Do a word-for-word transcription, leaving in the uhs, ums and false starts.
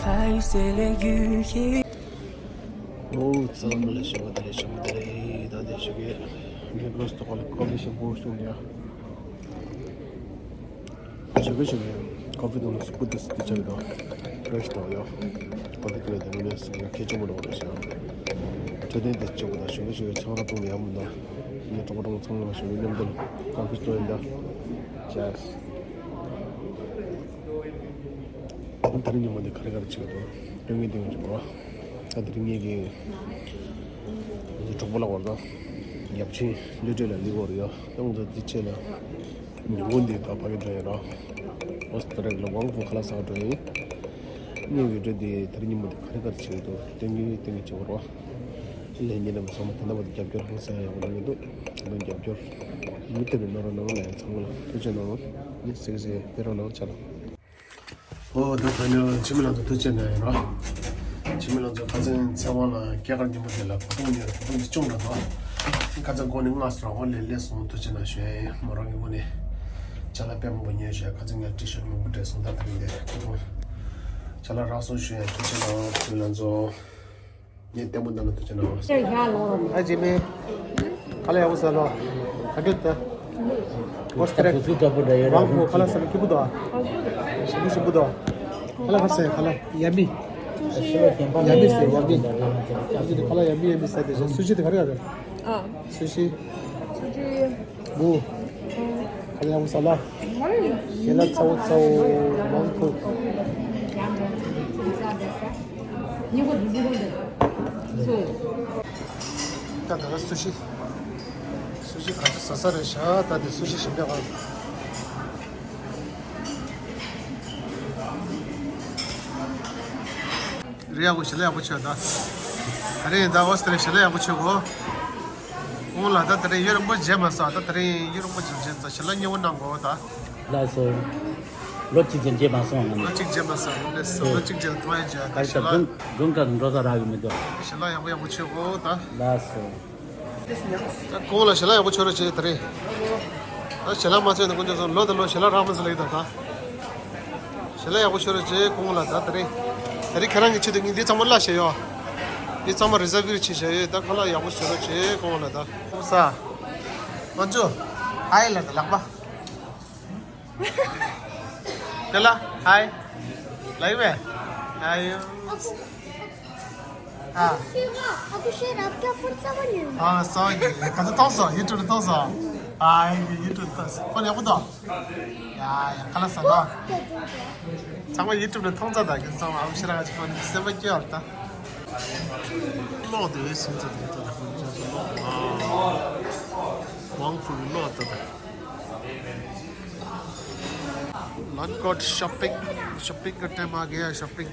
还有谁来遇见？哦，咱们来什么的来什么的嘞，到底是个，你不是都过来搞点什么东西啊？ཞོགས་ཀས་ཞོགས་ཀས་ཀོ་ཕི་འཐུང་ནས་སྐུ་དུས་སུ་དེ་ཆགས་ཀྱི་འདུག་ཕི་རེ་ཤི་འདུག་ཡོ། ཀོ་ཕི་འཐུང་ཡས་དེ་ངོ་མས་སུ་ཁྱེད་ཆུང་མ་འགྲོ་རེད་ཤག་འཕྲོད་བསྟེན་དེ་ཆོག་གི་འདུག་ཞོགས་ཀས་ཞོགས་ཀས་ཆང་རག་འཐུང་ནས་ཡག་མི་འདུག་ངས་གྲོགས་པོ་གྲོགས་མོ་ཚང་མ་ཞོགས་ཀས་མཉམ་དུ་ཀོ་ཕི་འཐུང་ཡིན་ད། ཅེས། ད་རིང་ཉིན་མོ་འདི་ག་རེ་ག་རེ་བྱེད་ཀྱི་འདུག་སྟོན་གྱི་སྟོན་གྱི་འཇུག་གོ། ད་དེ་རིང་ངེད་ཀྱི་གྲོགས་པོ་ལ་བར་དང་ཡབ་ཆེན་ལུས་སྤྲོད་ལ་ལི་བོར་ཡོད། ད་ང་ཚོ་འདི་ཆེད་ལ་ཉིན་མོ་འདི་ད་ཕ་གི་འགྲོ་ཡིན་རོ། ཨོ་སི་ཏྲེ་ལི་ཡ་ལ་ཝང་ཕུ་ཁ་ལག་ཟ་ག་འགྲོ་ཡིན། ངའི་བི་ཌིའོ་འདི་དེ་རིང་ཉིན་མོ་འདི་ག་རེ་ག་རེ་བྱེད་ཀྱི་འདུག་སྟོན་གྱི་སྟོན་གྱི་བྱེད་དགོས་རོ། ལས་ཉིན་ནམ་ཚང་མ་ད་ལྟ་བར་རྒྱབ་སྐྱོར་ཧང་སང་ཡག་པོ་གནང་གི་འདུག་ད་རྒྱབ་སྐྱོར་མུ་མཐུད་ནས་གནང་རོགས་གནང་ལ་ཚང་མ་ལ་ཐུགས་རྗེ་གནང་། ནི་ཟེར་གི་ཟེར་དེ་རོགས་གནང་ཆ་ལ། ཨོ་ད་ད་ནི་འཆི་མེད་ལགས་ཚོ་ཐུགས་རྗེ་གནང་ཡིན་རོ། འཆི་མེད་ལགས་ཚོ་ཁ་སང་ཚེ་དབང་ལ་སྐྱེས་སྐར་ཉིན་མོ་དེ་ལ་བུ་ཐུང་ཉོས། བུ་ཐུང་དེ་ཆུང་དྲགས་འདུག་ཁ་སང་དགོང་ནས་མངགས་སོང་། ཨོ་ལེ་ལེ་སོང་། ཐུགས་རྗེ་གནང་ཞུ་ཡ་ཡིན། མོ་རང་གི་ངོས་ནས་ཅ་ལག་དཔེ་མང་པོ་ཉོས་ཤག་ཁ་སང་ངས་ཊི་ཤར་ཊི་མང་པོ་སྤྲད་སོང་། ད་དེ་རིང་དེ་བུ་ཐུང་ཅ་ལག་རག་སོང་ཞུ་ཡ་ཡིན། ཐུགས་རྗེ་གནང་འཆི་མེད་ལགས་ཚོ། ངས་ལྟད་མོ་ལྟ་ན་ཐུགས་རྗེ་གནང་། ཨ་ཇི་མེ། ཁ་ལག་ཡག་པོ་ཟ་ལོ། ག་འདྲ་ད། ཝོ་སི་ཏྲེ། བུ་སུ་ལྟ་བུ་འདྲ་ཡོད་རང་ཁོ་ཁ་ལག་ཟ་ན་སྐྱིད་པོ་འདུག་ཞིམ་པོ་ཞིམ་པོ་འདུག་ཁ་ལག་ག་ཟ་ཡ། ཁ་ལག་ཡ་མི། ཡ་མི་ཟ་ཡ་མི། ཁ་ལག་ཡ་མི་ཡ་མི་ཟ་དེ་བཞིན་སུ་ཤི་དེ་ག་རེ་ག་རེ། ཨ། སུ་ཤི། མོ། ཁ་ལག་ཡག་པོ་ཟ་ལ། ཞལ་ལག་ཚ་བོ་ཚ་བོ་མང་ཐུག་ད་ད་ལ་སུ་ཤི། སུ་ཤི་ག་ཚོད་ཟ་ས་རེད་ཤག་ད་དེ་སུ་ཤི་ཞིམ་པའི་དབང་། རེད། ཡག་པོ་ཞལ་ལག་ཡག་པོ་མཆོད་ད། ད་རེས་ད་ཨོ་སི་ཏྲེ་ལི་ཡ་ཞལ་ལག་ཡག་པོ་མཆོད་གོ། ཁོང་ལ་ད་ད་རེས་ཡུན་རིང་པོ་མཇལ་མ་སོང་། ད་ད་རེས་ཡུན་རིང་པོ་མཇལ་མཇལ་ཙང་ཞལ་ལག་མཉེས་པོ་གནང་གོ་ད། ལགས་སོ། ལོ་གཅིག་ཙམ་མཇལ་མ་སོང་ང་། ལོ་གཅིག་མཇལ་མ་སོང་། ལགས་སོ། ལོ་གཅིག་མཇལ་ཐོག་ཡ་མཇལ་ད། ད་ཞལ་ལག་དགུན་དགུན་ཁ་འགྲོ་ས་རག་གི་མི་འདུག་ཞལ་ལག་ཡག་པོ་ཡག་པོ་མཆོད་གོ་ད། ལགས་སོ། ད་ཁོང་ལ་ཞལ་ལག་ཡག་པོ་མཆོད་རོགས་བྱེད་ད་རེས། ད་ཞལ་ལག་མ་མཆོད་ན་དཀོན་མཆོག་གསུམ། ལོ་དང་ལོ་ཞལ་ལག་རག་མ་སོང་ལབ་ཀྱི་འདུག་ད། ཞལ་ལག་ཡག་པོ་མཆོད་རོགས་བྱེད་ཁོང་ལ་ད་ད་རེས། ད་རེས་ཁྱེད་རང་གི་ཆེད་དུ་ངས་འདི་ཚང་མ་གླ་བྱས་ཡོད། འདི་ཚང་མ་རི་ཛར་བི་བྱས་བཞག་ཡོད། ད་ཁོང་ལ་ཡག་པོ་མཆོད་རོགས་བྱེད་ཁོང་ལ་ད། ཁོང་ས། ང་ཚོ། ཧའི་ལབ་དང་ལག་པ། དེ་ལ་ཧའི། ལབ་ཡོད་པས། ཧའི། ཨ། ཨ་ཁུ་ཤེས་རབ་ཀྱ་ཕུར་ཙམ་ཉོས། ཨ་སང་གི་ག་ཚོད་མཐོང་སོང་། ཡུ་ཊུབ་ལ་མཐོང་སོང་། ཨ་ཡི་ཡུ་ཊུབ་ལ་མཐོང་སོང་། ཕོན་ཡག་པོ་འདུག་ཡ་ཡ་ཁ་ལག་ཟ་ན། ཚང་མ་ཡུ་ཊུབ་ལ་མཐོང་ཚར་ད་གི་ཚང་མ་ཨ་ཁུ་ཤེས་རབ་ཀྱི་ཕོན་སེམས་པ་སྐྱོ་བ་ད། གློག་དེ་བས་སེམས་ཚ་དེ་ད་གློག་ཨ། ཝང་ཕུ་གི་གློག་ད་ད། London shopping, shopping करते हैं, आ गया shopping।